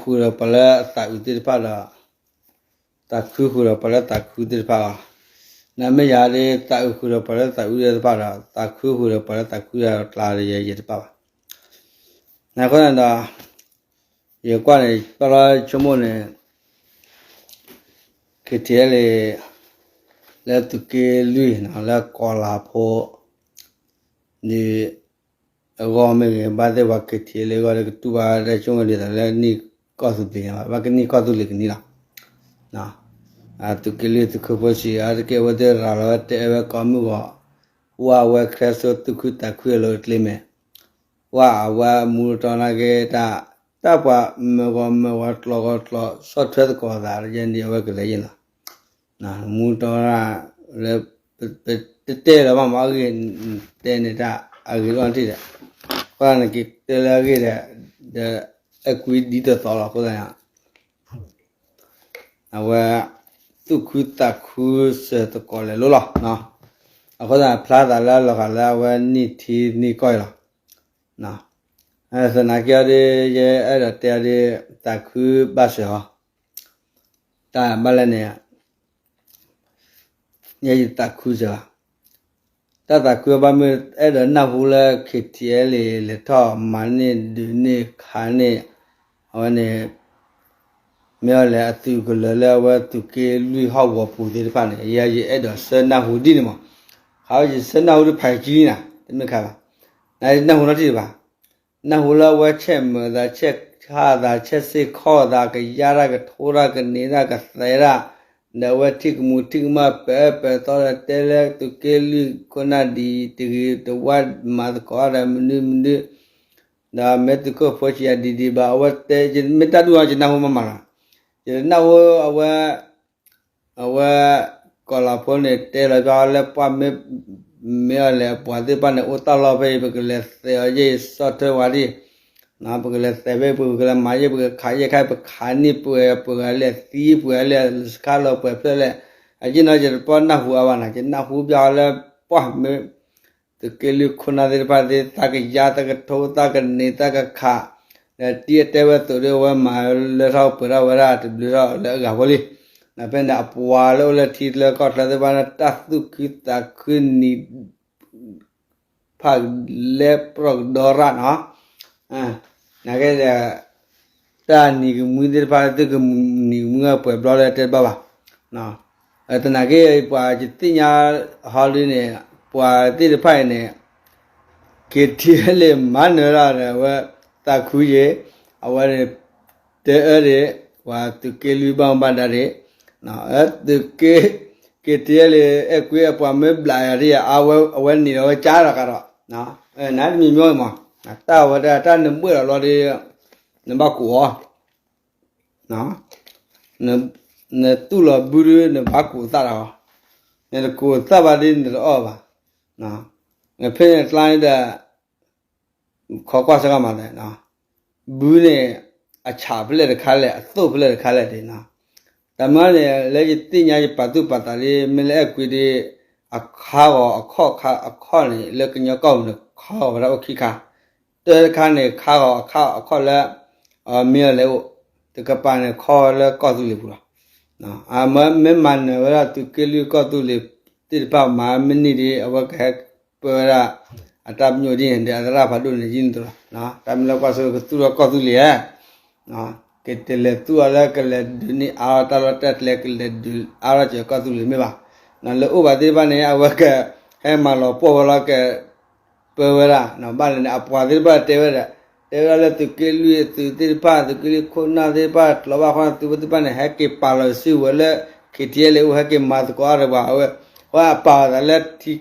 ဃုာ်ဒီးပှၤလၢအသးအုးသ့ၣ်တဖၣ်ဒီး သးခုဃုာ်ဒီးပှၤလၢသးခုသ့ၣ်တဖၣ်လီၤ. နမ့ၢ်ယၤဒီး သးအုးဃုာ်ဒီးပှၤလၢသးအုးသ့ၣ်တဖၣ်ဒီး သးခုဃုာ်ဒီးပှၤလၢသးခုအကျါဒီး ယဲယတပၣ်ဘၣ်. အဃိန့ၣ်ဒီး ယကွၢ်န့ၣ် ပလီၤဆိကမိၣ်န့ၣ် KTLA လၢသုးက့လွံၢ်နီၤ လၢကီၤလၤဖိ ဒ်အဂီၢ်မ့ၢ်ဂ့ၤ ဘၣ်သ့ၣ်ပှၤ KTLA အဂီၢ်ဒီး ကတူၢ်ဘၣ်တၢ်ဆိကမိၣ်ဒ်သိးလၢနံၣ်ကီၢ်သူးပ့ၤညါဘၣ်, ဘၣ်ကနံၣ်ကီၢ်သူးလ့ၤကနံၣ်လီၤ. သုးက့လွံၢ်သုးခိၣ်ဖိဆံးအါတက့ၢ် အဝဲသ့ၣ်ရၤလီၤဝဲတဲဝဲကိးမုၢ်ဂီၤ ဝဲအဝဲခရၢစိသုးခုသးခုအလိၤတကျ့မဲာ် ဝဲအဝဲမူတီနာ်က့တၢ် တၢ်ပှၤမၢဂီၤမၢဝဲကျီဂီၤကျီ ဆီၣ်ထွဲသကိးသး ယဲန့ၣ်အဝဲကလဲၤယ့ၣ်လီၤ. မူတီနာ် လၢ ပတဲလီၤဘၣ်မးအဂ့ၢ် တဲန့ၣ်တၢ်အဂ့ၢ်လီၤတံၢ်ဒီး ဃိနက့ၤတဲလၢအဂ့ၢ်ဒီး ဒီးအဲၣ်ကွံဒ်သိးသိးလီၤ အဃိသတးန့ၣ် အဝဲ သူၣ်ခုသးခုစၢၤသကိးလဲၤလိၤလီၤ. အဃိသတး ဖျါသးလၢအလီၤဂာ်လၢအဝဲနံၣ်ထံနံၣ်ကီၢ်အံၤလီၤ. သနာ်က့အီၤဒီး ယအဲၣ်ဒိးတဲအီၤဒီး သးခုဘၣ်စၢၤအီၤ တၢ်ဘၣ်လဲၣ်န့ၣ် ယဲယသးခုစၢၤဘၣ်. တၢ်သးခုဘၣ်မ့ၢ်အဲၣ်ဒိးနၢ်ဟူလၢ KTLA လဲၤထီၣ်မၤန့ၢ်ဒုးန့ၢ်ခးန့ၢ် အဝဲန့ၣ် မ့ၢ်အီၤလဲၣ်အသုးကလၢၤလၢအဝဲသုးက့လွံၢ်ဟီၣ်ကဝီၤပူၤသ့ၣ်တဖၣ်န့ၣ် ယဲယအဲၣ်ဒိးဆၢနၢ်ဟူဒ်န့ၣ်မး. ဃးဝဲယဆၢနၢ်ဟူဒ်ဖးကံနၤ တမ့ၢ်ခါဘၣ်. နနၢ်ဟူနီတထံၣ်ဘၣ်. နၢ်ဟူလၢအဝဲဆဲးမၤသး ဆဲးဟးသး ဆဲးစ့ၢ်ကီးသး ကယါတၢ်ကထိတၢ်ကန့ၢ်တၢ်ကသဲးတၢ် ဒီးအဝဲထံၣ်ကမူထံၣ်ကမၣ်ပၢပၢသီဒီးတဲလၢသုးက့လွံၢ်ခိၣ်နၢ်ဒ်တဂ့ၤ တဝၢ်မၤသကိးဒီးမနုၤမနုၤ ဒီးမ့ၢ်သုးခိၣ်ဖိဆံးယၤဒ်ဒ်ဘၣ် အဝဲတဲ မ့ၢ်တၢ်ဒူၣ်အီၤ ယနၢ်ဟူမးမးလီၤ. ယနၢ်ဟူအဝဲ အဝဲ ကီၤလၤဖိန့ၣ် တဲလီၤဘၣ်လၢပှၤမ့ၢ် မ့ၢ်အီၤလဲၣ်အပှၤသ့ၣ်တဖၣ်န့ၣ် အိၣ်တၢ်လီၢ်ဖဲအံၤ ပကလဲၤသဲးအီၤယဲၢ်ဆီၣ်ထွဲဝဲဒၣ် ပကလဲၤသဲးဖဲ ပကလဲၤမၤယဲၢ် ပကခးယဲၢ်ခါ ပခးန့ၢ်ပှဲၤပှဲၤလၢသံပှဲၤလၢစခါလီၤပှဲၤဖျၢၣ်လဲၣ် အယ့ၢ်နီၤ ယတပီၢ်နၢ်ဟူအါဘၣ်နီၤ ယနၢ်ဟူဘၣ်လၢပှၤမ့ၢ် သုးက့လွံၢ်ခိၣ်နၢ်သ့ၣ်တဖၣ်သ့ၣ် သးကယါသးကထိသးကန့ၢ်သးကခး ဒီးတံၤအတဲဝဲသိးဒီးအဝဲမၤလၢထီၣ်ပှဲၤထီၣ်ဝဲဒၣ်တဘျုးထီၣ်လၢအဂၤဖိလံ. ဖဲန့ၣ်အပှၤလၢအိၣ်လၢထံလၢကီၢ်ချၢသ့ၣ်တဖၣ်န့ၣ် တၢ်သူၣ်ခုသးခုနံၤ ဖးလဲၤပြီကဒီးရၣ်နီၤ နာ်က့ဒီး တၢ်နံၤကမှံသ့ၣ်တဖၣ် သုကနံၤကမှံပှဲၤဘျီလၢတဲတဘၣ်ဘၣ်. သနာ်က့ ပှၤယသ့ၣ်ညါဟီဒ်န့ၣ် ပှၤသ့ၣ်တဖၣ်အံၤန့ၣ် KTLA မၤနၢၤဒၣ်ဒီး အဝဲသးခုယ့ၤ အဝဲန့ၣ် တဲအၢဒၣ် ပှၤသုးက့လွံၢ်ဘၣ်မူဘၣ်ဒါဒၣ် သုးက့ KTLA အဲၣ်ကွံအပှၤမ့ၢ်ဘျးယၤဒၣ် အဝဲန့ၣ်ဒီးဝဲကါဒီးကါဒီး နတမံၤမံၤမး တၢ်ဝဲဒၣ်တၢ်နဘှဲၣ်လီၤလီၤဒီး နဘၣ်ကူးအီၤ နသူၣ်လီၤဘုဒု နဘၣ်ကူးသၣ်ဒီး နတကူးသၣ်ဘၣ်ဒီးနတအီၣ်ဘၣ်. ဖဲန့ၣ်ကျါန့ၣ်ဒီး ခိးကွၢ်စ့ၢ်ကီးမးလဲၣ် ဘုန့ၣ် အဆၣ်ဖဲလဲၣ်တခါလဲၣ် အသိၣ်ဖဲလဲၣ်တခါလဲၣ်ဒၣ်နီၤ. တၢ်မၤန့ၣ် လၢယသ့ၣ်ညါယပာ်သူၣ်ပာ်သးလံ မ့ၢ်လၢအဲၣ်ကွံဒၣ် အခါဂီၤအခီၣ်ခါအခီၣ်န့ၣ် လၢကညီကီၢ်ပူၤန့ၣ် ခါဂီၤဝဲဒၣ်အိၣ်ခံခါ တၢတခါန့ၣ် ခါဂီၤအခါအခီၣ်လၢ မ့ၢ်အီၤလဲၣ်အိၣ် တကပၤန့ၣ် ခီလၢကီၢ်သူလ့ၤပူၤလီၤ. အမ့ၢ်မၤနၢၤဝဲဒၣ်သုးက့လွံၢ်ကီၢ်သူလ့ၤသ့ၣ်တဖၣ်မၤမ့ၢ်န့ၢ်ဒ် အဝဲကဟဲပၢဝဲဒၣ် အတၢ်ပညိၣ်ဒ်န့ၣ်ဒီး အသရၣ်ဖးဒိၣ်န့ၣ် ယံၤန့ၣ်တလီၤ. တၢ်မ့ၢ်လၢကွၢ်စိကသူၣ်ထီၣ်ကီၢ်သူလ့ၤဧါ ကတလဲၤသူၣ်အီၤလၢကလဲၤဒုးန့ၢ်အါထီၣ်တၢ်လီၢ်တၢ်ကျဲ ကလဲၤဒုးအါထီၣ်စၢၤကီၢ်သူလ့ၤမ့ၢ်ဘၣ်. လၢအိၣ်ဘၣ်သ့ၣ်တဖၣ်န့ၣ် အဝဲကဟဲမၤလီၤပှီၢ်ဝဲလီၤ ကပၢဝဲဒၣ် ဘၣ်လဲၣ်န့ၣ် အပှၤသ့ၣ်တဖၣ်တဲဝဲဒၣ် တဲဝဲဒၣ်လၢသုးက့လွံၢ်သုးသ့ၣ်တဖၣ် သုးက့လွံၢ်ခိၣ်နၢ်သ့ၣ်တဖၣ် ကျီၤဘၣ်ဃီသုးဖိသ့ၣ်တဖၣ်န့ၣ် ဟဲက့ၤပာ်လီၤစုဝဲလၢ KTLA အိၣ် ဟဲက့ၤမၤသကိးအါတပှၤ အဝဲ အဝဲအပာ်အသးလၢ ထံ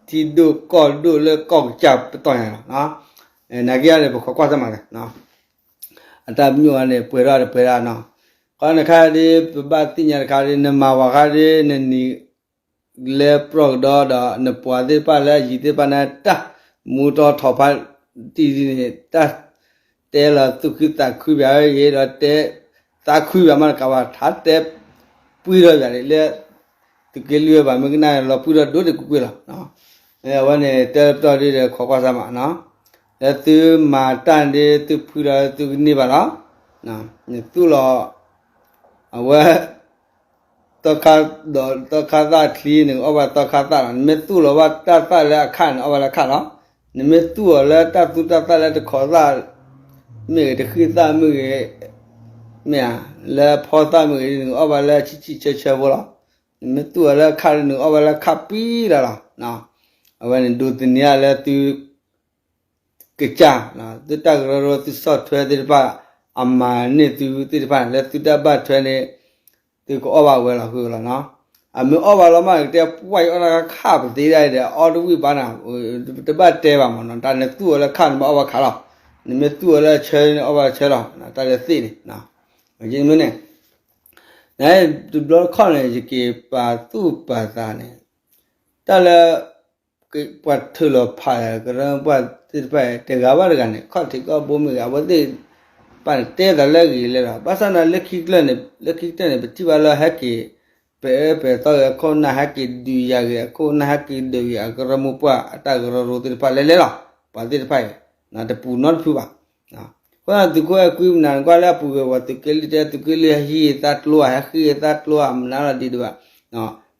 ဒိၣ်ကီၢ်ဒိၣ်လၢကီၢ်ကစၢ်ပတီၢ်ညါလီၤ. နာ်က့န့ၣ် ပခိးကွၢ်စၢ်မးလဲၣ် အတၢ်ပညိၣ်အံၤန့ၣ် ပှဲၤထီၣ်တပှဲၤဒၣ်နီၤ. ဃီနခါဒ် ပဘၣ်သ့ၣ်ညါတခါဒ် နမၤဝဲခါဒ် နနံၤလဲၤပြီကဒီးဒီး နပှၤသ့ၣ်တဖၣ်လၢအယံၤသ့ၣ်တဖၣ်န့ၣ် တၢ်မူတီထီၣ်ဖးတံၢ်ဒ်န့ၣ် တၢ်တဲလီၤသူၣ်ခုသးခုဘၣ်ယ့ၣ်ဒီးတဲ သးခုဘၣ်မးတကးဘၣ် ထါတဲ ပှံထီၣ်ယၤဒ်လၢ သုးက့လွံၢ်ဘၣ်မ့ၢ်ကနၣ်လီၤပှံထီၣ်ဒိၣ်ဒိၣ်ကွ့ၢ်ကွ့ၢ်လီၤ. အဝဲန့ၣ် တဲပတီၢ်ဒ်ဒီးခိးကွၢ်စၢ်မးနီၤ. လၢသုမၤတၢ်ဒ်သုဖုဒီးသုကန့ၢ်ဘၣ်လီၤ. နသူၣ်လီၤ အဝဲ သီခါဒီးသီခါသၣ်ချံ နကအီၣ်ဘၣ်သီခါသၣ်လီၤ. နမ့ၢ်သူၣ်လီၤဘၣ်တၢ်သၣ်လၢအခၣ်န့ၣ် အီၣ်ဘၣ်လၢခၣ်လီၤ. နမ့ၢ်သူၣ်အီၤလၢတၢ်သူတၢ်သၣ်လၢတခိးသၣ် မ့ၢ်ဂ့ၤ တဃံၣ်သၣ်မ့ၢ်ဂ့ၤ မ့ၢ်ဧါ လၢဖီသၣ်မ့ၢ်ဂ့ၤ နကအီၣ်ဘၣ်လၢဆံၣ်ဆံၣ်ဆၢဆၢဖိလီၤ. နမ့ၢ်သူၣ်အီၤလၢခၣ် နကအီၣ်ဘၣ်လၢခၣ်ပံလီၤလီၤ. အဝဲန့ၣ်ဒိးသန့ၤလၢသု ကစၢ် သုတၢ်ကရၢကရိ သုဆီၣ်ထွဲသ့ၣ်တဖၣ် အမၤန့ၢ်သုသ့ၣ်တဖၣ်န့ၣ် လၢသုတၢ်ဘၣ်ထွဲန့ၣ် သုကအီၣ်ဘၣ်ဝဲလီၤဃုာ်လီၤနီၤ. အမ့ၢ်အီၣ်ဘၣ်လီၤမး ကတဲပှၢ်ယအီၣ်တၢ်ခၣ်ပသ့ဒၣ်အံၤဒီး အီၣ်တဝံၣ်ဘၣ်နၤ တဘၣ်တဲဘၣ်မးနီၤ. တၢ်နသူၣ်အီၤလၢခၣ်န့ၣ် ဘၣ်အီၣ်ဘၣ်ခၣ်လီၤ. နမ့ၢ်သူၣ်အီၤလၢဆၢန့ၣ် အီၣ်ဘၣ်ဆၢလီၤ. တၢ်လၢသ့ၣ်န့ၣ် မ့ၢ်န့ၣ် နတဘျီတခီၣ်န့ၣ် ယက့ၤပာ်သူၣ်ပာ်သးန့ၣ် တၢ်လၢ ပှၤထုးလီၤဖး ကရၢပှၤသ့ၣ်တဖၣ် တဂၤဘၣ်တဂၤန့ၣ် ခီၣ်ထံးကီၢ်ဘိမ့ၢ်ဂ့ၤ အဝဲသ့ၣ်တဖၣ်န့ၣ်တဲသးလၢအဂ့ၤလဲၣ်လီၤ. ဘၣ်ဆၣ်န့ၣ် လၢခံကတၢၢ်န့ၣ် လၢခံကတၢၢ်န့ၣ် ပထံၣ်ဘၣ်လၢဟဲက့ၤ ပအဲၣ်ပအဲသီဂ့ၤ အခိၣ်နၢ်ဟဲက့ၤဒုးယၤဂ့ၤ အခိၣ်နၢ်ဟဲက့ၤဒုးယၤ အကရၢမိၢ်ပှၢ်အတၢ်ကရၢကရိသ့ၣ်တဖၣ်လဲၣ်လဲၣ်လီၤ. ပှၤသ့ၣ်တဖၣ်အံၤ တပူၤနီတဖုဘၣ် အဃိသုးခိၣ်အဲၣ်ကွံမနုၤ နကွၢ်လၢအပူၤကွံာ် ပှၤသုးက့လွံၢ်တဲ သုးက့လွံၢ်ဟဲဟံးသၣ်ကျိဧါ ဟဲဃ့သၣ်ကျိဧါ မနုၤလီၤဒ်ဒံးဘၣ်.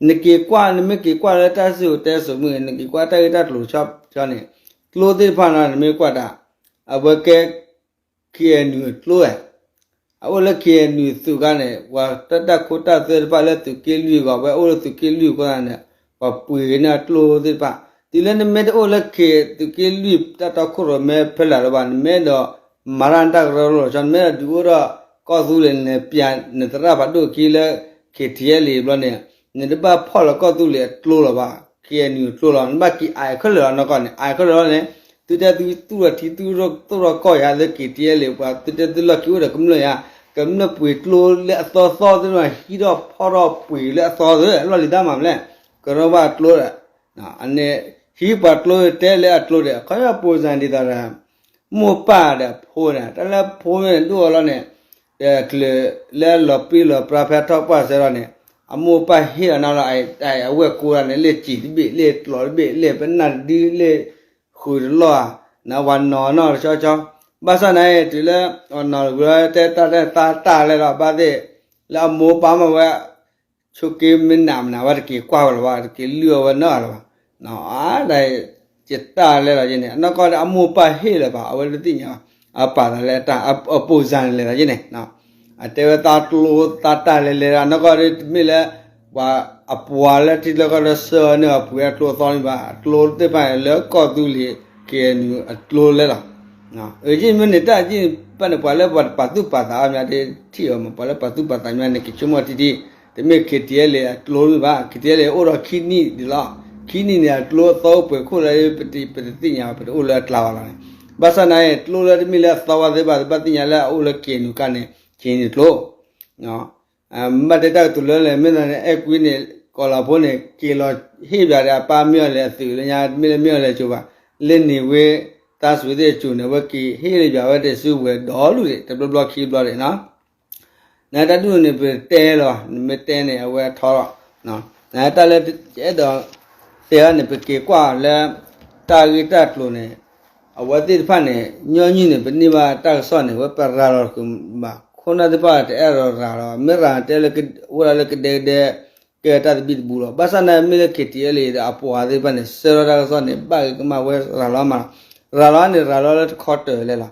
နက့ၤကွၢ် နမ့ၢ်က့ၤကွၢ်လၢတၢ်စံၣ်စိၤတဲစိၤမ့ၢ်ဂ့ၤ နက့ၤကွၢ်တၢ်ဂ့ၢ်တၢ်ကျိၤတဆီဆီန့ၣ် ကျိသ့ၣ်တဖၣ်န့ၣ် နမ့ၢ်ကွၢ်တၢ် အဝဲကဲ ခ့ၣ်အဲၣ်ယူၣ် အကျိဧါ အအိၣ်လၢခ့ၣ်အဲၣ်ယူၣ်သုးခါန့ၣ် ပှၤတၢ်တၢ်ခိတၢ်သွဲတဖၣ်လၢသုးက့လွံၢ်အဂီၢ် ဝဲအိၣ်လၢသုးက့လွံၢ်အဃိသတးန့ၣ် ပှၤပှ့ၤက့ၤန့ၢ်အကျိသ့ၣ်တဖၣ် တုၤလၢနမ့ၢ်တအိၣ်လၢခ့ၣ် သုးက့လွံၢ်တၢ်တီခိၣ်ရိၣ်မဲဖဲလဲၣ်လၢၤဘၣ် နမ့ၢ်အဲၣ်ဒိးမၤတၢ်နတၢ်ကရၢကရိလီၤဆီ နမ့ၢ်အဲၣ်ဒိးဒုးအိၣ်ထီၣ်ကီၢ်သူလ့ၤ နပျးနသရၣ်ဖးဒိၣ်ခံလၢ ခ့ၣ်ထံးအဲလ့ၣ် ဘျီန့ၣ် နတဘၣ်ဖီၣ်လီၤကီၢ်သူလ့ၤအကျိလီၤဘၣ် ခ့ၣ်အဲၣ်ယူၣ်အကျိလီၤ နဘၣ်က့ၤအါခဲလၢာ်လီၤ နီၢ်ကီၢ်န့ၣ် အါခဲလၢာ်လီၤန့ၣ် သုတဲသုသူၣ်ထီၣ်ထံ သုသူၣ်ထီၣ်ကီၢ်ယၤလၢ ခ့ၣ်ထံးအဲလ့ၣ် ပှၤသုတဲသုလီၢ်ခံ အိၣ်ဒီးကမျၢၢ်ယၤ ကမျၢၢ်ပှ့ၤကျိလၢအသီသီ သုဟံးထီၣ်ဖီၣ်ထီၣ်ပှ့ၤလၢအသီသီ လီၢ်လံၤတၢ်မၤမလဲၣ် ကရၢဘၣ်အကျိ အန့ၣ် ဟံးပှၤကျိတဲလၢအကျိဒီး ခီဖျိပိၢ်စၢ်ဒ်သိးဒီး မိၢ်ပၢ်ဒီးဖိန့ၣ် တၢ်လၢဖိမ့ၢ်ဒိၣ်အီၤလီၤန့ၣ် တချုးလၢလီၤပြံလီၤပြါဖဲထီၣ်ပှၢ်စဲဒီးန့ၣ် အမိၢ်ပၢ်ဟ့ၣ်အီၤန့ၣ်လီၤ အဝဲၢ်ကိးဂၤန့ၣ် လ့ၣ်စံာ်တဘ့ၣ် လ့ၣ်ကျီးတဘ့ၣ် လ့ၣ်ပနၢ်တဒု လ့ၣ်ဃုာ်တလီၢ်ဧါ နဝၤနီၢ်နီၢ်တဆီဆီ ဘၣ်ဆၣ်န့ၣ် တုၤလၢ အနီၢ်တဝံၤတဲတၢ်တဲသးတၢ်လဲၣ်လီၤ ဘၣ်သ့ၣ် လၢအမိၢ်ပၢ်မ့ၢ်ဝဲ ဆိးက့မ့ၢ်နးမနုၤ အဝဲတက့ၤကွၢ်ဝဲလၢၤဘၣ် တက့ၤလုၢ်အီၣ်ဝဲနီတဂၤလၢၤဘၣ်. အါ ယတၢ်လဲၤလီၤယဲန့ၣ် အနီၢ်ကီၢ်ဒီးအမိၢ်ပၢ်ဟ့ၣ်လၢၤဘၣ် အဝဲတသ့ၣ်ညါဘၣ် အပာ်သးလၢအတၢ် အပိၢ်စၢ်န့ၣ်လဲၤလီၤယဲန့ၣ် အတဲဝဲသးကျိသးတၢ်လဲၤလဲၤလီၤ အနီၢ်ကီၢ်ဒီးတမ့ၢ်လၢ ပှၤအပှၤလၢထံလၢကီၢ်လၢဆှၢန့ၢ်အပှ့ၤအကျိအသီန့ၣ်ဘၣ် အကျိသ့ၣ်တဖၣ်န့ၣ် လၢကီၢ်သူလ့ၤ ခ့ၣ်အဲၣ်ယူၣ်အကျိလဲၣ်လီၤ. ယမ့ၢ်န့ၣ်တၢ်ယဘၣ်န့ၣ် ပှၤလၢပှၤပာ်သူၣ်ပာ်သးအါမး တထံၣ်အီၤမး ပှၤလၢပာ်သူၣ်ပာ်သးမးန့ၣ် ကဆိကမိၣ်ထံထံ တမ့ၢ် ခ့ၣ်ထံးအဲလ့ၣ် အကျိမ့ၢ်ဘၣ် ခ့ၣ်ထံးအဲလ့ၣ် အိၣ်ဒီးခံနံၣ်ဒံးလီၤ. ခံနံၣ်န့ၣ် အကျိအသီအိၣ်ပှဲၤခိၣ်လၢ ပတသ့ၣ်ညါဘၣ် ပတအိၣ်လၢအကျါဘၣ်လီၤန့ၣ်. ဘၣ်ဆၣ်န့ၣ် ကျိလၢတမ့ၢ်လၢအသီဝဲသ့ၣ်ဘၣ် သုဘၣ်သ့ၣ်ညါလၢအအိၣ်လၢ ခ့ၣ်အဲၣ်ယူၣ် ခါန့ၣ် ခ့ၣ်အဲၣ်ယူၣ်ကျိ ဘၣ်တဲတၢ်ကတိၤလၢလဲၣ် မ့ၢ်သးန့ၣ် အဲၣ်ကွံန့ၣ် ကီၤလၤဖိန့ၣ် က့ၤလီၤဟ့ၣ်ဘၣ်ဒီး အပၢ်မ့ၢ်အီၤလဲၤအသုးလၢညါ မ့ၢ်လၢမ့ၢ်အီၤလဲၤကၠိဘၣ် လၢန့ၣ်ဝ့ သးစူၤသ့ၣ်ကၠိန့ၣ် အဝဲက့ၤဟ့ၣ်လၢဘၣ်ဝဲဒၣ်ဆူဝဲဒီလူၢ်န့ၣ် တဘျီဘျီခံဘျီန့ၣ်နီၤ နတၢ်ဒ်န့ၣ် ပတဲလီၤ နမ့ၢ်တဲန့ၣ် အဝဲထီလီၤ. နတၢ်လၢအဲၣ်ဒိးတဲအီၤန့ၣ် ပက့ၤကွၢ်လၢ တၢ်ဂ့ၢ်တၢ်ကျိၤန့ၣ် အဝဲသ့ၣ်တဖၣ်န့ၣ် ညီနုၢ်န့ၣ် ပန့ၢ်ဘၣ်တၢ်ကစီၣ်န့ၣ် ဝဲပရၤလီၤတဃုာ်ဘၣ် ခိၣ်နၢ်သ့ၣ်တဖၣ်တအဲၣ်ဒိးရၤလီၤ မ့ၢ်ရၤတဲလၢ အိၣ်ဒၣ်လၢကဒဲကဒဲ ကဲတၢ်သဘံၣ်သဘုၣ်လီၤ. ဘၣ်ဆၣ်န့ၣ် မ့ၢ်လၢ ခ့ၣ်ထံးအဲလ့ၣ် ဒီးအပှၤသ့ၣ်တဖၣ်န့ၣ် ဆှၢလီၤတၢ်ကစီၣ်န့ၣ် ဘၣ်ဂ့ၤကမၣ်ဝဲရၤလီၤမးလီၤ. ရၤလီၤန့ၣ် ရၤလီၤလၢတခီတၢၢ်လဲၣ်လီၤ.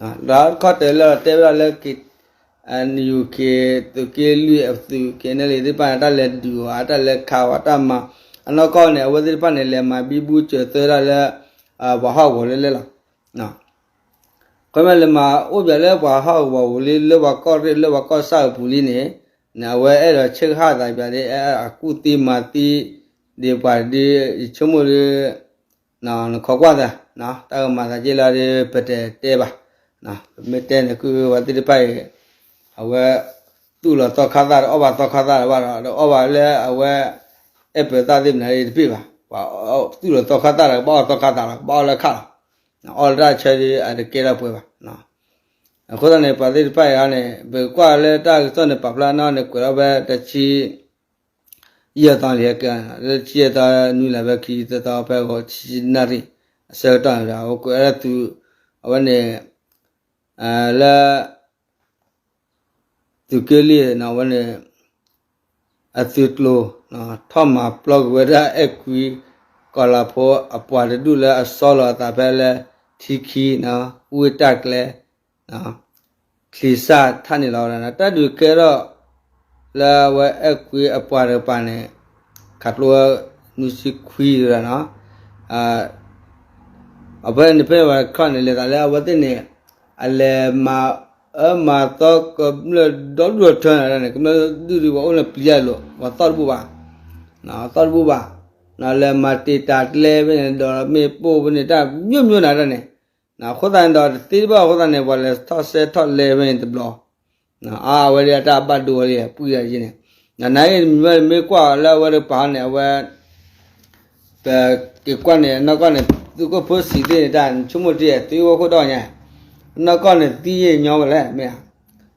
ရၤလီၤတခီတၢၢ်လဲၣ်လီၤ တဲဝဲဒၣ်လၢ ယူၢ်ခ့ၣ် သုးက့လွံၢ်အသုး ခ့ၣ်အဲၣ်ယူၣ်သ့ၣ်တဖၣ်န့ၣ် တၢ်လဲၤဒုးအီၤ တၢ်လဲၤခးအီၤ တၢ်မၤ အနီၢ်ကီၢ်န့ၣ် အဝဲသ့ၣ်တဖၣ်န့ၣ် လဲၤမၤဘံဘူစၢၤသၢဒၣ်လၢ ပှၤဟီၣ်ကဝီၤလၢလဲၣ်လီၤ. ခီမ့ၢ်လဲၤမၤအိၣ်ဘၣ်လၢပှၤဟီၣ်ကဝီၤပူၤလံ လၢပှၤကီၢ်ရ့ၣ်လၢပှၤကီၢ်ဆၣ်အပူၤလံန့ၣ် အဝဲအဲၣ်ဒိးဆဲးကဟၣ်သးဘၣ်ဒီး အကူၣ်သံမၤသံ ဒ်ပှၤဒ် ယဆိကမိၣ်ဒီး နခိးကွၢ်သး တၢ်ကမၤသးက့လီၤဒီး ပတတဲဘၣ်. ပမ့ၢ်တဲန့ၣ် ကုၢ်ဝဲသ့ၣ်တဖၣ်အံၤ အဝဲ သူၣ်လီၤသီခါသၣ်ဒီး အီၣ်ဘၣ်သီခါသၣ်ဒီးဘၣ်ဒီး ဒီးအီၣ်ဘၣ်လၢအဝဲ အဲၣ်ပၢၤသၣ်သ့ၣ်မနုၤတဖၣ်ဘၣ်. ပှၤသူၣ်လီၤသီခါသၣ်ဒီး ကဘၣ်အီၣ်သီခါသၣ်လီၤ ကဘၣ်အီၣ်လၢခၣ်လီၤ. အီၣ်လၢတၢ်ဆၢဒီး အတကဲထီၣ်ပှဲၤဘၣ်. အဃိသတးန့ၣ် ပှၤသ့ၣ်တဖၣ်အံၤန့ၣ် ပကွၢ်လၢတၢ်ကစီၣ်န့ၣ် ပာ်ဖျါနီၢ်န့ၣ် ကွဲးလီၤဝဲတဆံ ယဲၢ်သီလံ လၢတဆံယဲၢ်သီ နွံလါ ဖဲခံသီ ဖဲဂီၤဆံနၣ်ရံၣ် အဆၢကတီၢ်န့ၣ်ဒီး အဝဲကွဲးဝဲဒၣ်သုး အဝဲန့ၣ် လၢ သုးက့လွံၢ်န့ၣ် အဝဲန့ၣ် အသုးကျိၤ ထီၣ်မၤပျီကွံာ်ဝဲဒၣ်အဲၣ်ကွံ ကီၤလၤဖိအပှၤတဒူၣ်လၢအဆီလီၤအသးဖဲလၢ ထံခံ ဝ့ၢ်တၢ်ကျဲ ချံစၢ်ထးန့ၣ်လီၤ. တၢ်ဒုးကဲထီၣ်လၢအဝဲအဲၣ်ကွံအပှၤတကပၤန့ၣ် ခးကျိဝဲနွံဆံခွံဒၣ်နီၤ အဖဲန့ၣ်ဖဲပှၤတခီန့ၣ် လဲၤသးလၢအဝဲသ့ၣ်န့ၣ် အလဲၤမၤအၢမၤသီကမျၢၢ်ဒီဒူၣ်ထၢန့ၣ် ကမျၢၢ်ဒူၣ်ဒံးပှၤအိၣ်လၢပျံၤတၢ်လိၤ ပှၤသီၣ်တဘူၣ်ဘၣ် သီၣ်တဘူၣ်ဘၣ် လဲၤမၤတ့ၢ်တၢ်ကျဲဖဲန့ၣ် ဒီးမ့ၣ်ပိၢ်ဖဲန့ၣ် တၢ်မျိုးမျိုးနၤတၢ်န့ၣ် အဃိသတးန့ၣ်ဒီးတသ့တဘၣ်အဃိသတးန့ၣ် ပှၤလဲၤထီၣ်စဲထီၣ်လဲဖဲန့ၣ်တဘျီ အဝဲဒၣ်တၢ်ဘၣ်ဒိဝဲလံ ပှံၢ်ဒၣ်ယဲန့ၣ် နနာ်ဂ့ၢ်မ့ၢ်ကွၢ်လၢအဝဲတကပၤန့ၣ် အဝဲ ပက့ၤကွၢ်န့ၣ် နီၢ်ကီၢ်န့ၣ် သုးခိၣ်ဖိဆံးသ့ၣ်န့ၣ် တၢ်ဆိကမိၣ်တ့ၢ် သုးဝီခိၣ်ဒီညါ နီၢ်ကီၢ်န့ၣ်သံယဲၢ်ညီဝဲလဲၣ် မ့ၢ်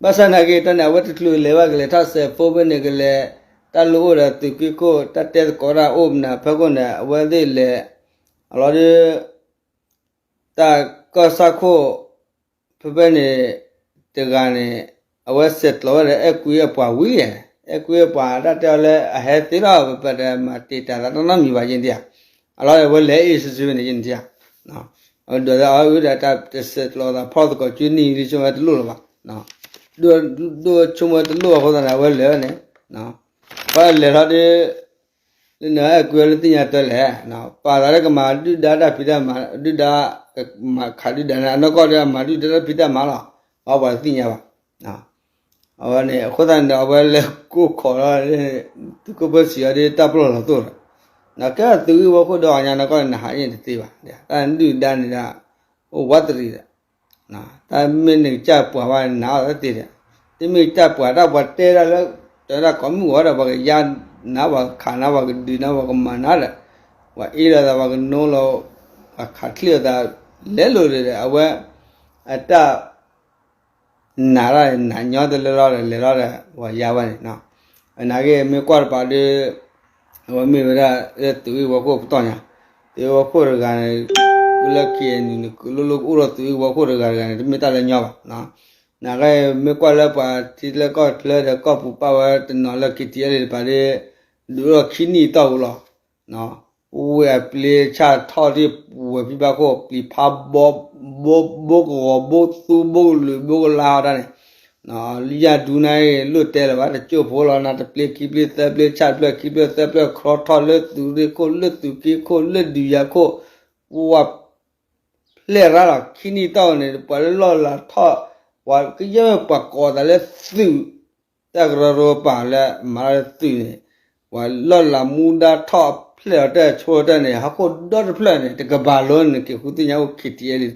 ဧါ ဘၣ်ဆၣ်နာ်က့တၢ်န့ၣ် အဝဲတချုးလဲၤဘၣ်ကလဲၤထီၣ်စဲးဖိဖဲန့ၣ်ကလဲၤ တၢ်လိၣ်အိၣ်ဒီးသုးက့ခိၣ် တၢ်တဲသကိးတၢ်အိၣ်မနုၤဖဲခိၣ်န့ၣ် အဝဲသ့ၣ်လဲၤ အလီၤဒုး တၢ်ကီၢ်ဆၣ်ခိၣ် ဖဲဖဲန့ၣ် တဂၤန့ၣ် အဝဲစဲးကျိးဝဲဒီးအဲၣ်ကွံအပှၤဝံၤ အဲၣ်ကွံအပှၤတၢ်တဲအီၤလၢအဟဲသ့လီၤ ပပတမၤတ့ၢ်တၢ်သးတၢ်နီတမံၤဘၣ်ယဲၢ်ဒံးဧါ အလီၤအဝဲလဲၤအ့ၣ်ဆူၣ်ဆူၣ်န့ၣ်ယဲၢ်ဒံးဧါ အဝဲဒိးအီၤဝံၤဒီးတၢ်တစဲးကျိးသးဖီၣ်သကိးကၠူနံၣ်ဒ်ဆိကမိၣ်တလိၣ်လၢၤဘၣ် ဒိၣ်ဆိကမိၣ်တလိၣ်အဃိသတးန့ၣ် အဝဲလဲၤဝဲန့ၣ် ပှၤလဲၤလီၤဒုး လၢနအဲၣ်ကွံအီၤလၢသ့ၣ်ညါတၢ်လဲၣ် ပာ်သးလၢကမၤဒုၣ်ဒါတၢ်ဖံးတၢ်မၤ ဒုၣ်ဒါကမၤခးဒုၣ်ဒါန့ၣ် အနီၢ်ကီၢ်ဒီးအမၤဒုၣ်ဒါတၢ်ဖံးတၢ်မၤလီၤ ဘၣ်ပှၤတသ့ၣ်ညါဘၣ် အဝဲန့ၣ် အဃိသတးန့ၣ်ဒီး အဝဲလဲၤကိးခိးလီၤ သုးခိၣ်ဖိဆံးအီၤဒ်တၢ်ပလီၢ်လီၤသိၣ်ဒီး နကဲသုးဂ့ၢ်ဝီခိၣ်ဒီးအညါနီၢ်ကီၢ်န့ၣ် နဟးအ့ၣ်တသ့ဘၣ် တၢ်ဒုၣ်ဒါန့ၣ်ဒီး အိၣ်ဝးတရံးဒီး တၢ်မ့ၢ်နကစၢ်ပှၤဘၣ်နၤအီၤသ့ဒီး တမ့ၢ်ကစၢ်ပှၤတၢ်ပှၤတဲဒၣ်လၢ တၢ်ကိးမုၢ်ဂီၤဒီး ပှၤကယါနၤ ပှၤကခးနၤ ပှၤကဒုးနၤ ပှၤကမၤနၤဒီး ပှၤအ့ၣ်လိာ်သး ပှၤကနိလီၤ ပှၤခးချ့ၣ်လိာ်သး လဲၤလိာ်ဒီး အဝဲ အတၢ် နးထီၣ်နးညီတလၢလီၤဒီး လဲၤလီၤဒီး ပှၤယါဝဲန့ၣ် နာ်က့မ့ၢ်ကွၢ်တပၤဒီး အဝဲမ့ၢ်ဝဲဒၣ်လၢသုးဂ့ၢ်ဝီခိၣ်ပတီၢ်ညါ သုးဂ့ၢ်ဝီခိၣ်တဂၤန့ၣ် လၢခံန့ၣ် ကလိလိကအိၣ်ဒီးသုးဂ့ၢ်ဝီခိၣ်တဂၤတဂၤန့ၣ် တမ့ၢ်တၢ်လၢညီဘၣ် နာ်က့မ့ၢ်ကွၢ်လၢပှၤထံလၢကီၢ်ချၢဒီးကီၢ်ပူၤပာ်ဝဲတနီၤလၢ ခံထံၣ်အဲလ့ၣ်တပၤဒီး ဒုးအိၣ်ဒီးခံနံၣ်တီၢ်ပူၤလီၤ ဝ့ၢ်အပျ့ၤဆၣ်ထီၣ်ဒ်ဝဲၤဖံဘၣ်ခိၣ် ပျံၤဖးဘီ ဘိကဂီၤ ဘိသူ ဘိကလုာ် ဘိကလါဟီတၢ်န့ၣ် လၢယၤဒူနၤအံၤ လိၣ်တဲလၢၤဘၣ် တကၠိၢ်ဖိလီၤ နတပျ့ခံပျ့သၢပျ့ဆၣ်တဖျၢၣ်ခံဖျၢၣ်သၢဖျၢၣ် ခရီထီၣ်လၢသုးရ့ၣ်ခိၣ် လၢသုးက့ခိၣ် လၢဒုးယၤခိၣ် ဝဲ ဖျဲၣ်ရါလီၤ ခံနံၣ်တီၢ်န့ၣ် ပှၤလၢလီၢ်လၤထီၣ် ပှၤကယဲၢ်ပှၤကိးသးလၢသုး တၢ်ကရၢကရိပာ်လၢမၤလၢသုးန့ၣ် ပှၤလီၢ်လၤမူဒါထီၣ်ဖျဲၣ်လီၤတၢ်ဆိတၢ်န့ၣ် ဟီၣ်ခိၣ်ဒီတဖျၢၣ်န့ၣ် တကဘၣ်လၢနက့ၤဃုသ့ၣ်ညါအိၣ် ခံထံၣ်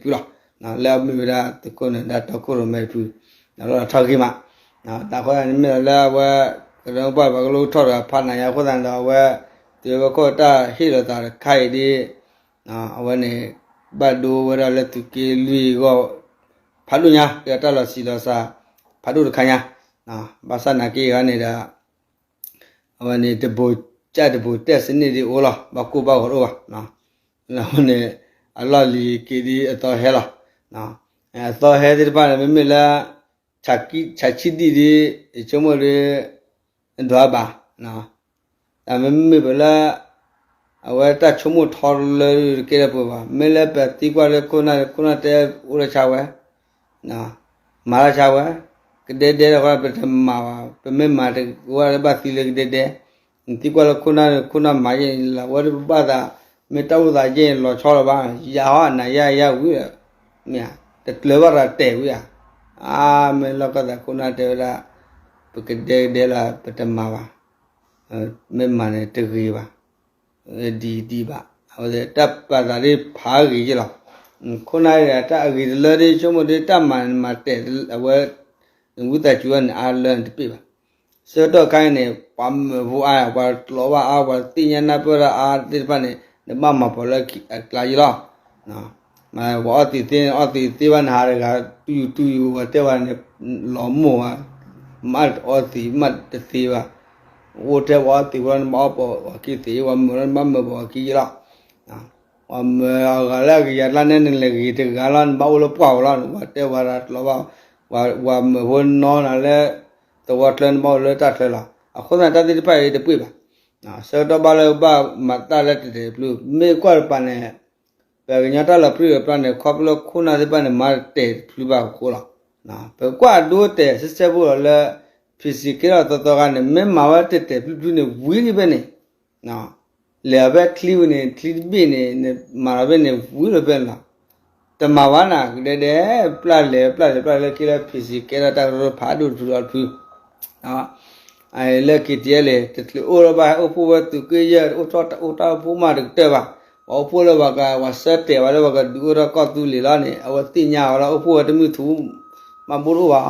အဲလ့ၣ်တဖုလီၤ လၢအမ့ၢ်ဝဲဒၣ်သုးခိၣ်နၢၤဒါတီခိၣ်ရိၣ်မဲတဖု လီၢ်လၤထီၣ်ဂ့ၤမး တၢ်ဃိသတးန့ၣ်မ့ၢ်လၢအဝဲ ကရၢကရိပာ်ပှၤကလိထီၣ်တဂၤဖးနးယါအဃိသတးန့ၣ်ဒီး အဝဲ သုးဝဲခိၣ်တၢ်ဟ့ၣ်လီၤသးတခါအံၤဒ် အဝဲန့ၣ် ဘၣ်ဒိဝဲဒၣ်လၢသုးက့လွံၢ်အဂီၢ် ဖးဒိၣ်ညါ ကဲတၢ်လီၤဆံးလီၤစှၤ ဖးဒိၣ်တခါညါ ဘၣ်ဆၣ်နာ်က့ဂၤန့ၣ်ဒီး အဝဲန့ၣ် တဘိးကၢ်တဘိးတဲစနစ်ဒ်အိၣ်လီၤ ဘၣ်ကိၢ်ဘၣ်ဂီၤတအိၣ်ဘၣ် အဝဲန့ၣ် အလီၢ်လံၤက့ၤဒ်အသီဟဲလီၤ အသီဟဲသ့ၣ်တဖၣ်န့ၣ် မ့မ့ၢ်လၢ ဆးဆံဒံၣ်ဒ် ယဆိကမိၣ်ဒီး ဒွးဘၣ် တၢ်မ့မ့ၢ်ပလၢ အဝဲတၢ်ဆိကမိၣ်ထီတလၢတကဲလၢပှဲၤဘၣ် မ့ၢ်လၢပသံကွၢ်လၢခိၣ်နၢ် ခိၣ်နၢ်တဲအိၣ်လၢဆါဝဲ မၤလၢဆါဝဲ ကဒဲဒဲလီၤ ပတမၤဘၣ် ပမ့ၢ်မၤတဝဲလၢဘၣ်သံလၢကဒဲဒဲ နသံကွၢ်လၢခိၣ်နၢ် ခိၣ်နၢ်မၤယဲၢ်လီၤ ဝဲဒၣ်ပဘၣ်သး မ့ၢ်တၢ်အိၣ်သးယဲၢ်လီၤဆီလီၤဘၣ် ယၤဟီနၤယါယါဝံၤဒီး မ့ၢ်ဧါ တကျၢၤဘၣ်ရၤတဲာ်ဝံၤဧါ အါ မ့ၢ်လီၢ်ကီၢ်သးခိၣ်နၢ်တဲဝဲဒၣ် ပကဒဲကဒဲလီၤ ပတမၤဘၣ် မ့ၢ်မၤန့ၣ်တဂ့ၤဘၣ် ဒ်ဒ်ဘၣ် အဝဲတၢ်ပာ်သးဒ်ဖးဂ့ၤယ့ၢ်လီၤ ခိၣ်နၢ်တဂၤတၢ်အဂ့ၤတလၢဒ်ဆိကမိၣ်ဒ်တၢ်မၤမၤတဲာ်အဝဲ နဝံသးစူၤဝဲန့ၣ်အါလၢနတပ့ၢ်ဘၣ် ဆၢကတီၢ်ခါအံၤန့ၣ် ပှၤမၢဖိအါ ပှၤကျိးဘၣ်အါ ပှၤသ့ၣ်ညါနၢ်ပၢၢ်တၢ်အါသ့ၣ်တဖၣ်န့ၣ် နဘၣ်မၤပိာ်လၢအကျါယ့ၢ်လီၤ ပှၤအီသံးသ့န့ၣ် အီသံးသ့ဘၣ်နဟးတဂၤ တူၢ်ယူၤတူၢ်ယူၤ ပှၤတဲဝဲန့ၣ် လီၤမိၢ်ဝဲ မ့ၢ်အီသံးမ့ၢ်တသ့ဘၣ် အိၣ်ထဲပှၤအီသံးဝဲ နဘၣ်အီပှၤခံသ့ ပှၤမၢနဘၣ်မၢပှၤခံယ့ၢ်လီၤ ပှၤမၢအဂၤလၢအကယၤကျါန့ၣ် နလဲၤဂ့ၤတဂၤလီၤ နဘၣ်အိၣ်လၢပှၢ်ဝဲလီၤ ပှၤတဲဝဲဒၣ်ကျိးဘၣ် ပှၤမၢဖိနီၢ်နၤလၢ သဝီချၢန့ၣ်ဘၣ်အိၣ်လၢတၢ်ချၢလီၤ. အဃိသတးန့ၣ် တၢ်သ့ၣ်တဖၣ်အံၤတပှ့ၤဘၣ်. ဆၢကတီၢ်ဘၣ်လၢဘၣ်မၤတၢ်လၢတဲာ်တဲာ်ဖျုဖျု မ့ၢ်ကွၢ်တပၤန့ၣ် ပှၤကညီတၢ်လီၤပြံလီၤပြါန့ၣ် ခီဖျိလၢခိၣ်နၢ်သ့ၣ်တဖၣ်န့ၣ် မၤတတဲာ်တဖျုဘၣ်အဃိလီၤ. ပကွၢ်အဒိတဲာ်ဆဲဆဲဖိလီၤလၢ ဖံးစံးကဲထီၣ်သီသီခါန့ၣ် မ့ၢ်မၤဝဲတဲာ်တဲာ်ဖျုဖျုန့ၣ် ဝံၤလံဖဲန့ၣ် လဲၤအီၤဖဲချံဝံၤန့ၣ် ချံတဘ့ၣ်န့ၣ် နမၤလီၤဖဲန့ၣ် ဝံၤလီၤဖဲန့ၣ်လီၤ. တမၤဘၣ်နၤ ကဒဲဒဲ ပျၢ်လဲၤပျၢ်လဲၤပျၢ်လဲၤလၢခံလၢ ဖံးစံးကဲထီၣ်တၢ်ကရၢကရိ ဖးဒိၣ်တဖုဒီးတဖု လၢ ခံထံအဲလ့ၣ် တချုးအိၣ်လၢၤဘၣ် ဟဲအိၣ်ဖှိၣ်ဝဲသုးက့ယဲၢ် အိၣ်ထီၣ်တၢ်အိၣ်တၢ်အိၣ်ဖှိၣ်မးတကတၢၢ်ဘၣ်. ပှၤအိၣ်ဖှိၣ်လၢပှၤက ပှၤဆၢတဲာ်ဝဲလၢပှၤကဒုးအိၣ်ထီၣ်ကီၢ်သူလ့ၤလီၤန့ၣ် အဝဲသ့ၣ်ညါဝဲလီၤ အိၣ်ဖှိၣ်ဝဲတမုၢ်ထူ မၤဘူၣ်တအိၣ်ဘၣ်.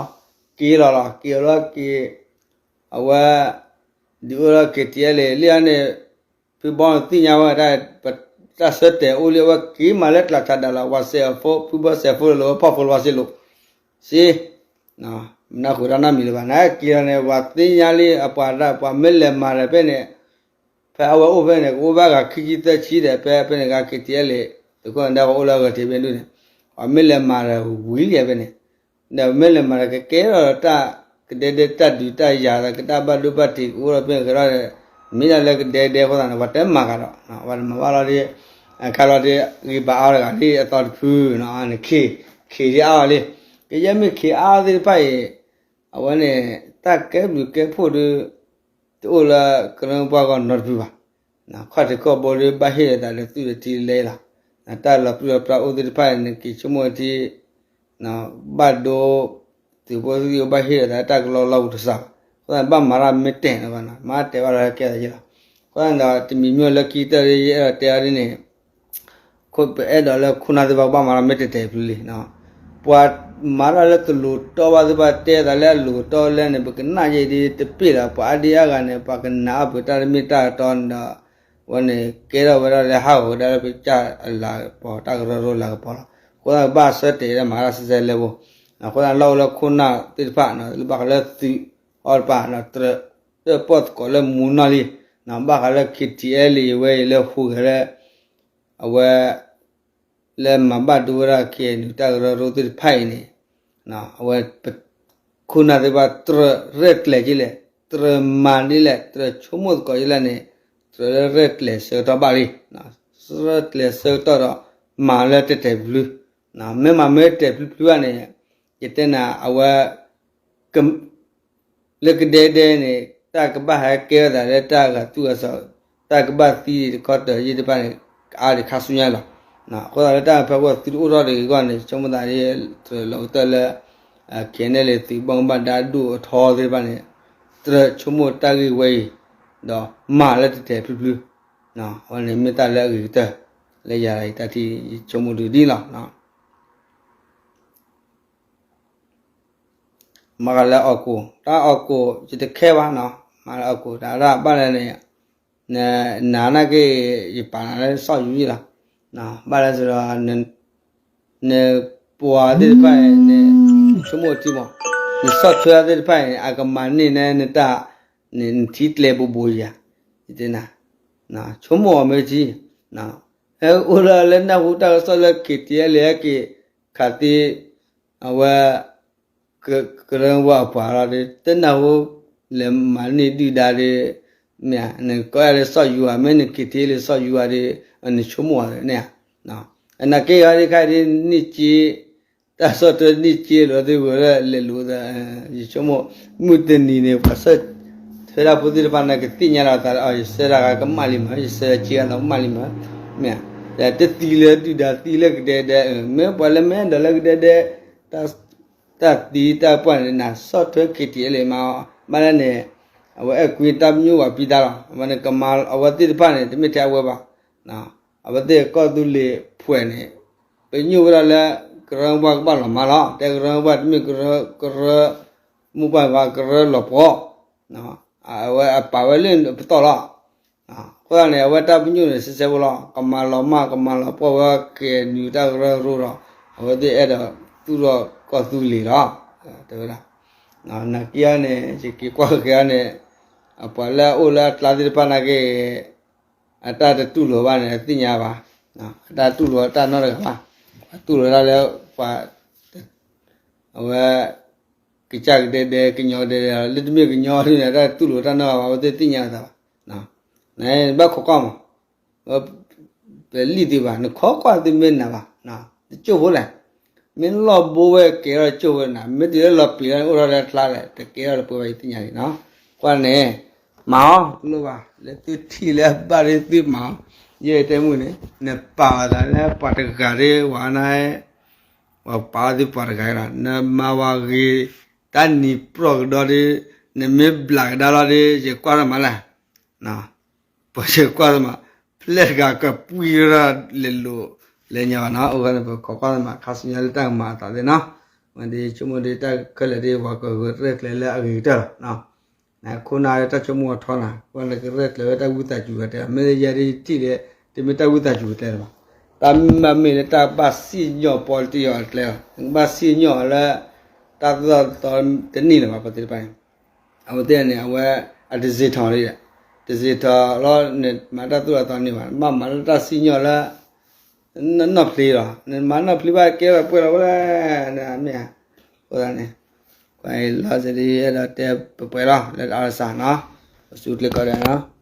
က့ၤလီၤလီၤ က့ၤအီၤလီၤက့ၤ အဝဲ ဒုးအိၣ်ထီၣ် ခံထံအဲလ့ၣ် လံန့ၣ် ဖုဘီန့ၣ်သ့ၣ်ညါဝဲဒၣ် ပတၢ်ဆၢတဲာ်အိၣ်လံ အဝဲက့ၤမၤလၢကျးထးဒၣ်လီၤ ဝၤစဲးအဖိ ဖုဘီစဲးဖိလၢလီၤဝဲဖီၣ်ဖိလီၤဝဲစ့လိာ် စ့ မနၢ်ဃုာ်တၢ်နီတမံၤလၢၤဘၣ် နက့ၤလီၤန့ၣ် ပှၤသ့ၣ်ညါလံ အပှၤဒၣ်ပှၤမ့ၢ်လဲၤမၤဒီးဖဲန့ၣ် ဖဲအဝဲအိၣ်ဖဲန့ၣ် ကအိၣ်ဘၣ်ဂၤခံဆံသၢဆံဒီး ဖဲဖဲန့ၣ်ဂၤ ခံထံအဲလ့ၣ် သုးခိၣ်နၢ်ဒါပှၤအိၣ်လၢအဂၤထံးဖဲဒူၣ်န့ၣ် ပှၤမ့ၢ်လဲၤမၤဒီးဝံၤလံဖဲန့ၣ် ဒီးမ့ၢ်လဲၤမၤဒီးကကဲထီၣ်တၢ်ကဒဲဒဲတၢ်ဒုးတၢ်ယၤဒီး ကတၢ်ဘၣ်ဒိဘၣ်ထံးကအိၣ်ထီၣ်ဖဲန့ၣ်ကဒီး မ့ၢ်ဒၣ်လၢကဒဲဒဲအဃိသတးန့ၣ် ပှၤတမၤဃာ်ဒီး ပှၤတမၤဘၣ်လီၤဒ် ခါလီၤဒ် ဂံၢ်ဘါအါတဂၤဒ်အသီတဖု နခ့ ခ့ဒ်အါအီၤလံ ကယဲၢ်မ့ၢ်ခ့အါအီၤသ့ၣ်တဖၣ်အံၤ အဝဲန့ၣ် တၢ်ကဲဘျုးကဲဖှိၣ်ဒ် တအိၣ်လၢကရၢပှၢ်ဂီၢ်နီတဖုဘၣ်. ခီၣ်ထံးခီၣ်ဘိဒ်ဘၣ်ဟ့ၣ်ဒီးသးလၢသုးလၢထံလၢလဲလီၤ. တၢ်လီၤပြံလီၤပြါအိၣ်သ့ၣ်တဖၣ်န့ၣ် နက့ၤဆိကမိၣ်ထံ ဘၣ်ဒိ သုးဖိသုးယိၤဘၣ်ဟ့ၣ်ဒီးသးတၢ်ကလီလီပူၤတစးဘၣ်. အဃိသတးန့ၣ် ဘၣ်မၤတၢ်မ့ၢ်တဲာ်လီၤဘၣ်နီၤ မၤတဲာ်ဘၣ်လီၤကဲသးယ့လီၤ. အဃိသတးန့ၣ်ဒီး တမံၤမ့ၢ်လၢခံကတၢၢ်ဒ်ယအဲၣ်ဒိးတဲအီၤဒ်န့ၣ် ပအဲၣ်ဒိးလၢခိၣ်နၢ်သ့ၣ်တဖၣ်ကဘၣ်မၤတၢ်မ့ၢ်တဲာ်တဲာ်ဖျုလံ. ပှၤမၤထီၣ်လၢတလိၤတီဘၣ်သ့ၣ်တဖၣ်တဲသးလၢအလိၤတီလဲၣ်န့ၣ် ပကနၣ်ယဲဒ်တပ့ၢ်ဒီး ပှၤအါဒံအါဂၤန့ၣ် ပှၤကနၣ်အီၣ်ပှၤတၢ်တမ့ၢ်တၢ်တီန့ၣ်ဒီး အဝဲန့ၣ်ကဲထီၣ်ဝဲဒၣ်လၢဟးဂီၤဝဲဒၣ်လၢပကစၢ်အလၤကပီၤ တၢ်ကရၢကရိလၤကပီၤလီၤ. အဃိသတးဘၣ်ဆၢတဲာ်ဒီးမၤတၢ်ဆဲဆဲလဲဖိ အဃိသတးလီၢ်အိၣ်လၢခိၣ်နၢ်သ့ၣ်တဖၣ် ဘၣ်ဃးလၢသုးအီၤတပၤ တၢၣ်ပီၣ်သကိးလၢမူနီၢ်လံ ဘၣ်ဃးလၢ ခံထံအဲလ့ၣ် ဝဲအံၤလၢဟူးဂဲၤလၢ အဝဲ လၢမၤဘၣ်ဒိဝဲဒၣ် KNU တၢ်ကရၢကရိသ့ၣ်တဖၣ်အံၤန့ၣ် အဝဲ ခိၣ်နၢ်သ့ၣ်တဖၣ်တြၢၤရဲၣ်ကျဲၤက့လဲၣ် တြၢၤမၤဒ်လဲၣ် တြၢၤဆိကမိၣ်သကိးက့လဲၣ်န့ၣ် တြၢၤလၢရဲၣ်ကျဲၤဆၢကတီၢ်ဘၣ်လံ ရဲၣ်ကျဲၤဆၢကတီၢ်ဒီး မၤလၢတဲာ်တဲာ်ဖျုဖျု မ့ၢ်မၤမ့ၢ်တဲာ်ဖျုဖျုဘၣ်န့ၣ် ယတဲနၤ အဝဲ လၢကဒဲဒဲန့ၣ် တၢ်ကဘၣ်ဟဲကဲထီၣ်သးလၢတၢ်ဂၤသူၣ်ဂၤစီၤ တၢ်ကဘၣ်သံတခီတၢၤယ့ၢ်တဖၣ်န့ၣ် ကအါဒံးခါဆူညါလီၤ. အဃိသတးလၢတၢ်ဖဲပှၤသုးတအိၣ်ထီၣ်တဂ့ၤအဂီၢ်န့ၣ် ဆိကမိၣ်သးလၢ တြၢၤလီၤကတၢၢ်လၢ KNLA သုးဘီၣ်ကဘၣ်ဒါဒိၣ်အထီသ့ၣ်တဖၣ်န့ၣ် တြၢၤဆိကမိၣ်တၢ်ဂ့ၢ်ဝဲအံၤ ဒီးမၤလၢတဲာ်တဲာ်ဖျုဖျု အဝဲန့ၣ်မ့ၢ်တၢ်လၢအဂ့ၤကတၢၢ် လၢယၤတၢ်ထံၣ်ဆိကမိၣ်ဒ်ဒ်လီၤ. မၤဃာ်လၢအီၣ်ကိၣ် တၢ်အီၣ်ကိၣ် ယတခဲဘၣ်နီၤ မၤလၢအီၣ်ကိၣ် တၢ်ရၣ်ဘၣ်လၢန့ၣ် နနာ်နာ်က့ ယပာ်နၤလၢစီၣ်ယူၤယံၤလီၤ ဘၣ်လၢစ့ၢ်ဒီး နပှၤသ့ၣ်တဖၣ်န့ၣ် နဆိကမိၣ်ထံမး နဆီၣ်ထွဲသ့ၣ်တဖၣ်န့ၣ် အကမၤန့ၢ်န့ၢ်နတၢ် နထံကျဲဘိဘိယၤ ယတဲနၤ ဆိကမိၣ်အီၤမ့ၢ်ထံ ဟဲအိၣ်လၢလၢနၢ်ဟူတၢ်ကစီၣ်လၢ KTLA ဟဲက့ၤ ခးသံ အဝဲ ကရၢဝဲအပှၤလီၤဒီး တနၢ်ဟူ လဲၤမၤန့ၢ်ဒုၣ်ဒါဒီး မ့ၢ်ဧါ နကိးယၤလၢစီၣ်ယူၤဧါ မ့ၢ်န KTLA လၢစီၣ်ယူၤဧါဒီး နဆိကမိၣ်ဧါန့ၣ်ဧါ အနာ်က့ဂၤဒ်ခါဒ်န့ၣ်က့ တၢ်ဆီၣ်ထွဲန့ၣ်က့လီၤသ့ၣ်ဝဲလၢလဲၤလိာ်သး ယဆိကမိၣ် မုၢ်တနံၤန့ၣ် ပှၤဆၢထွဲတၢ်ဖိသ့ၣ်တဖၣ်န့ၣ် ကသ့ၣ်ညါလီၤသးလၢ ယဆၢတၢ်ဂၤကမၣ်လံမး ယဆၢတၢ်က့ဂၤလီၤကမၣ်လံမး မ့ၢ်ဧါ တသံလၢဒုၣ်ဒါသံလၢကဒဲဒဲ မ့ၢ်ပှၤလၢမ့ၢ်အဲၣ်ဒိးလၢကဒဲဒဲ တၢ်သံတၢ်ပှၢ်န့ၣ် နဆီၣ်ထွဲ KTLA မး ဘၣ်လၢန့ၣ် အဝဲအဲၣ်ကွံတၢ်ပညိၣ်ဝဲပံသးလီၤ အဝဲန့ၣ်ကမၤ အဝဲသ့ၣ်တဖၣ်န့ၣ် တမ့ၢ်ထဲအဝဲဘၣ် အဝဲသ့ၣ်ကီၢ်သူလ့ၤဖှဲးန့ၣ် ပညိၣ်ဝဲဒၣ်လၢ ကရၢမိၢ်ပှၢ်ကဘၣ်လီၤမးလီၤ တဲကရၢမိၢ်ပှၢ်တမ့ၢ်ကရၢ ကရၢ မိၢ်ပှၢ်ဘၣ် ကရၢလီၤပှီၢ် အဝဲအပာ်ဝဲလၢပတီၢ်လီၤ အဃိသတးန့ၣ် အဝဲတၢ်ပညိၣ်န့ၣ် ဆဲးဆဲးဖိလီၤ ကမၤလီၤမၢ် ကမၤလီၤပှီၢ်ဝဲ KNU တၢ်ကရၢကရိဒီး အဝဲသ့ၣ်အဲၣ်ဒိးသူၣ်ထီၣ်ကီၢ်သူလ့ၤလီၤ တဲဝဲဒၣ် နာ်က့အီၤန့ၣ် ယက့ၤကွၢ်က့ၤအီၤန့ၣ် အပှၤလၢအအိၣ်လၢအကျါသ့ၣ်တဖၣ်နာ်က့ အတၢ်တတူၢ်လိာ်ဘၣ်န့ၣ် အသ့ၣ်ညါဘၣ် အတၢ်တူၢ်လိာ်တၢ်နီတဂၤဘၣ် အတူၢ်လိာ်တၢ်လၢပှၤ အဝဲ ကစၢ်ကဒဲကဒဲ ကညီကဒဲကဒဲ လၢတမ့ၢ်ကညီဒ်န့ၣ် တၢ်တူၢ်လိာ်တၢ်နီၢ်ဂၤဘၣ် အဝဲသ့ၣ်သ့ၣ်ညါအသးဘၣ်. နဘၣ်ခိးကွၢ်မး, ပလံၣ်သုဘၣ် နခိးကွၢ်သုမ့ၢ်နၤဘၣ်, တကၠိၢ်ဖိလဲၣ်, မ့ၢ်လီၢ်ဘိဝဲကဲထီၣ်တကၠိၢ်ဖိနၤ, မ့ၢ်တုၤလၢလီၤပျံၤလီၤန့ၣ် အိၣ်ထီၣ်လၢအကျါလဲၣ် တကဲထီၣ်လၢပှဲၤဘၣ် ယသ့ၣ်ညါန့ၣ်နီၤ. ကွၢ်န့ၣ် မၤအီၤ လိၣ်ဘၣ် လၢသုထံၣ်လၢအဘၣ်ဒီးသုမၤအီၤ, ယဲယတဲမုၢ်န့ၣ် နပာ်ဝဲသးလၢပှၤတဂၤဒီးဝဲန့ၣ် ပှၤပာ်ဝဲသုပှၤတဂၤလီၤ, နမၤဝဲဂ့ၤ တၢ်နံၤပြီၢ်ကဒီးဒီး နမ့ၢ်ဘျးကဒါလီၤဒီး ယကွၢ်ထီၣ်မးလဲၣ်, ပှၤယကွၢ်ထီၣ်မး, ဖျဲၣ်တဂၤကပှံၤရၢလဲၤလိာ်လဲၤညါဘၣ်နီၤ, အိၣ်ဃီန့ၣ် ပခိးကွၢ်သးမး ခါဆူညါလၢတၢ်ကမၤအသးသ့ၣ်နီၤ, ဝဲဒ်ဆိကမိၣ်ဒ်တၢ်ခဲလၢာ်ဒ် ပှၤကဂုာ်ရဲၣ်ကျဲၤလၢအဂ့ၤကတၢၢ်လီၤ ခိၣ်နၢ်လၢတၢ်ဆိကမိၣ်အထီနၤ, ကွၢ်လၢကရဲၣ်ကျဲၤဝဲတၢ်ဝံသးစူၤဝဲတဲ, မ့ၢ်ယဲဒ်ယထံၣ်ဒီး တမ့ၢ်တၢ်ဝံသးစူၤဝဲကျဲလၢၤဘၣ်, တၢ်မ့ၢ်မ့ၢ်လၢတၢ်ဘၣ်စံၣ်ညီၣ်ပီတယီၤအကျဲလီၤ, နကဘၣ်စံၣ်ညီၣ်လၢ တၢ်သိၣ်တၢ်သီတန့ၢ်လၢၤဘၣ် ပှၤသ့ၣ်တဖၣ်န့ၣ်, အဝဲသ့ၣ်န့ၣ် အဝဲ အတစ့ထီၣ်လံ, တစ့ထီၣ်လီၤန့ၣ် မၤတၢ်သိၣ်တၢ်သီန့ၢ်ဘၣ်, ဘၣ်မၤလၢတၢ်စံၣ်ညီၣ်လၢ နီၢ်ဖျံးလီၤ, နမၤနီၢ်ဖျံးဘၣ်ကဲထီၣ်ပှဲၤလီၤဝဲလဲၣ်, မ့ၢ်ဧါ, အဃိသတးန့ၣ် ကွၢ်လီၤစ့ၢ်ဒ်အဲၣ်ဒိးတဲပှဲၤပှဲၤလီၤ လၢတၢ်အီၣ်တၢ်ဆၣ်နီၤ, ပစူးကျဲကီးဒီး